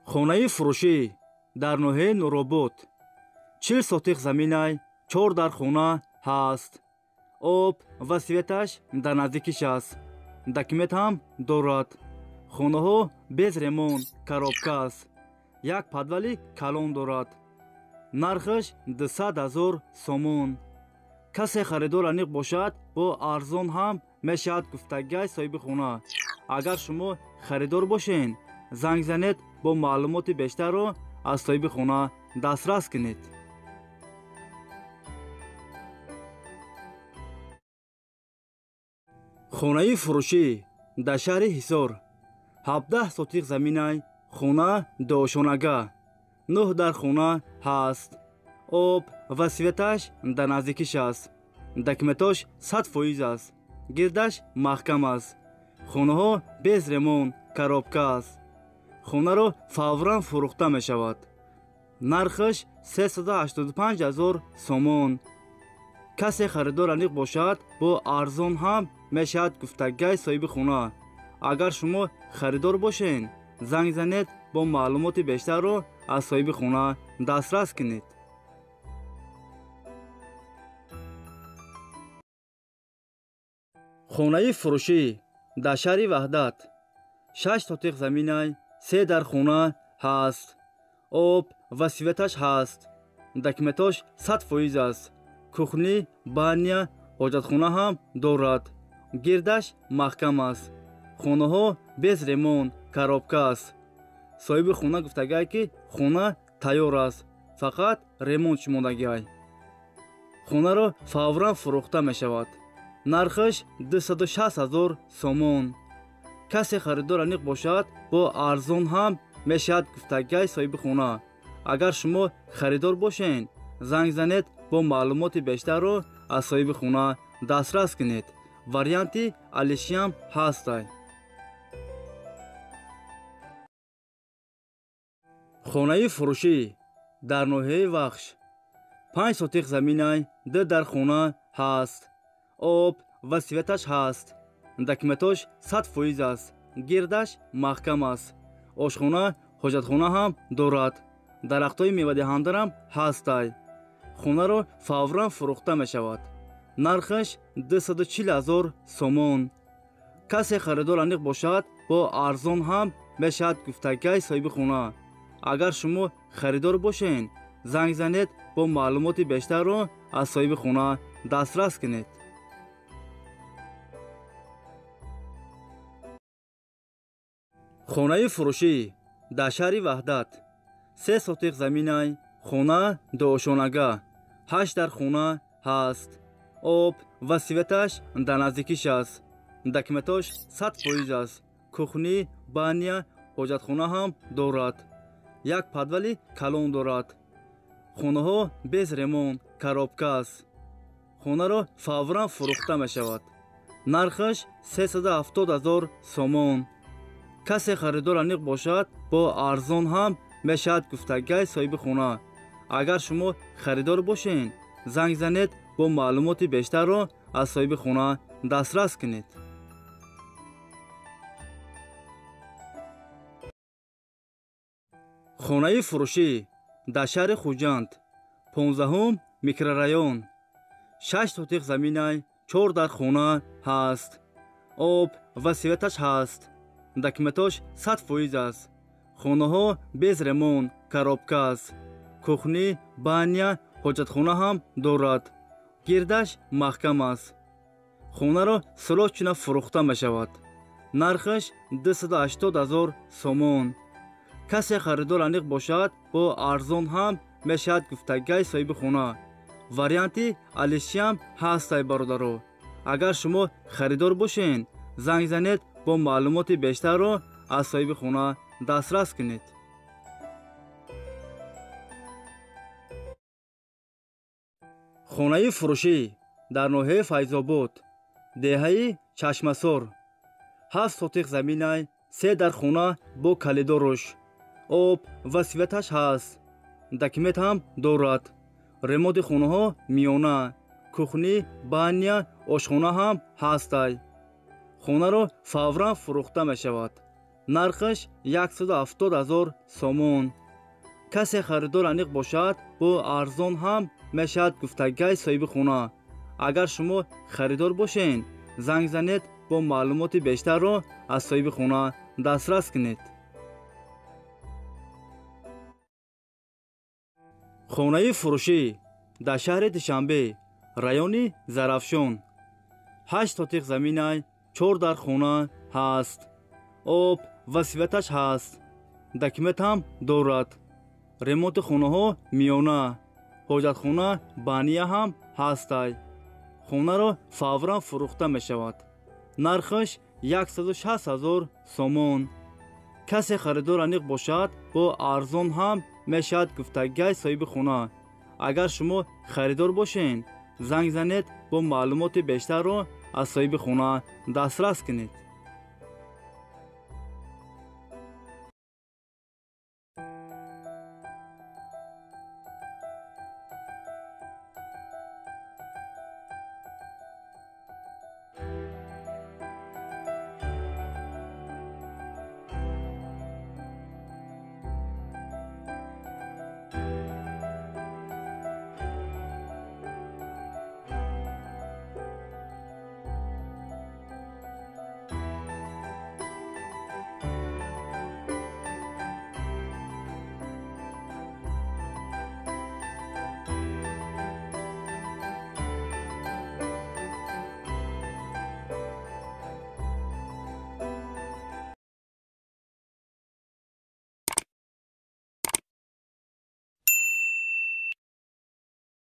Хонаи фурӯшӣ дар ноҳияи Нуробод. 40 сотих заминай, 4 дар хона ҳаст. Об ва светаш дар наздикиш аст. Документ ҳам дорад. Хонаҳо без ремонт, коробка аст. Як подвали калон дорад. Нархаш 200 000 сомон. Касе харидор аниқ бошад, бо арзон ҳам мешавад гуфтагиай соҳиби хона. Агар шумо харидор бошед, занг занед, бо маълумоти бештарро аз соҳиби хона дастрас кунед. Хонаи фурӯшӣ дар шаҳри Ҳисор. 17 сотих заминай, хона дуошонага, 9 дар хона ҳаст. Об ва светаш дар наздикиш аст. Документош 100% аст. Гирдаш маҳкам аст. Хонаҳо без ремонт, коробка аст. Хонаро фавран фурӯхта мешавад. Нархаш 385 000 сомон. Касе харидор аниқ бошад, бо арзон ҳам мешавад гуфтагиай соҳиби хона. Агар шумо харидор бошед, занг занед, бо маълумоти бештарро аз соҳиби хона дастрас кунед. Хонаи фурӯшӣ дар шаҳри Ваҳдат. 6 сотих заминай, 3 дар хона ҳаст. Об ва светаш ҳаст. Документош 100% аст. Кухни, баня, ҳоҷатхона ҳам дорад. Гирдаш маҳкам аст. Хонаҳо без ремонт, коробка аст. Соҳиби хона гуфтагиай, ки хона тайёр аст, фақат ремонт шумодагиай. Хонаро фавран фурӯхта мешавад. Нархаш 260 000 сомон. Касе харидор аниқ бошад, бо арзон ҳам мешавад гуфтагиай соҳиби хона. Агар шумо харидор бошед, занг занед, бо маълумоти бештарро аз соҳиби хона дастрас кунед. Варианти алишиам ҳастай. Хонаи фурӯшӣ дар ноҳияи Вахш. 5 сотих заминай, 2 дар хона ҳаст. Об ва светаш ҳаст. Документош 100% аст. Гирдаш маҳкам аст. Ошхона, ҳоҷатхона ҳам дорад. Дарахтҳои мевадиҳандарам ҳастай. Хонаро фавран фурӯхта мешавад. Нархаш 240 000 сомон. Касе харидор аниқ бошад, бо арзон ҳам мешавад гуфтагиай соҳиби хона. Агар шумо харидор бошед, занг занед, бо маълумоти бештарро аз соҳиби хона дастрас кунед. Хонаи фурӯшӣ дар шаҳри Ваҳдат. 3 сотих заминай, хона дуошонага, 8 дар хона ҳаст. Об ва светаш дар наздикиш аст. Документош 100% аст. Кухни, баня, ҳоҷатхона ҳам дорад. Як подвали калон дорад. Хонаҳо без ремонт, коробка аст. Хонаро фавран фурӯхта мешавад. Нархаш 370 000 сомон. Касе харидор аниқ бошад, бо арзон ҳам мешавад гуфтагиай соҳиби хона. Агар шумо харидор бошед, занг занед, бо маълумоти бештарро аз соҳиби хона дастрас кунед. Хонаи фурӯшӣ дар шаҳри Хуҷанд, 15 микрорайон. 6 сотих заминай, 4 дар хона ҳаст. Об ва светаш ҳаст. Документош 100% аст. Хонаҳо без ремонт, коробка аст. Кухни, баня, ҳоҷатхона ҳам дорад. Гирдаш маҳкам аст. Хонаро срочно фурӯхта мешавад. Нархаш 280 000 сомон. Касе харидор аниқ бошад, бо арзон ҳам мешавад гуфтагиай соҳиби хона. Варианти алишиам ҳастай, бародаро. Агар шумо харидор бошед, занг занед, бо маълумоти бештарро аз соҳиби хона дастрас кунед. Хонаи фурӯшӣ дар ноҳияи Файзобод, деҳаи Чашмасор. 7 сотих заминай, 3 дар хона бо калидоруш. Об ва светаш ҳаст. Документ ҳам дорад. Ремонти хонаҳо миёна. Кухни, баня, ошхона ҳам ҳастай. Хонаро фавран фурӯхта мешавад. Нархаш 170 000 сомон. Касе харидор аниқ бошад, бо арзон ҳам мешавад гуфтагай соҳиби хона. Агар шумо харидор бошед, занг занед, бо маълумоти бештарро аз соҳиби хона дастрас кунед. Хонаи фурӯшӣ дар шаҳри Душанбе, райони Зарафшон. 8 сотиқ заминай, 4 дар хона ҳаст. Об ва светаш ҳаст. Документ ҳам дорад. Ремонти хонаҳо миёна. Ҳоҷатхона бания ҳам ҳастай. Хонаро фавран фурӯхта мешавад. Нархаш 160 000 сомон. Касе харидор аниқ бошад, бо арзон ҳам мешавад гуфтагай соҳиби хона. Агар шумо харидор бошед, занг занед, бо маълумоти бештарро аз соҳиби хона дастрас кунед.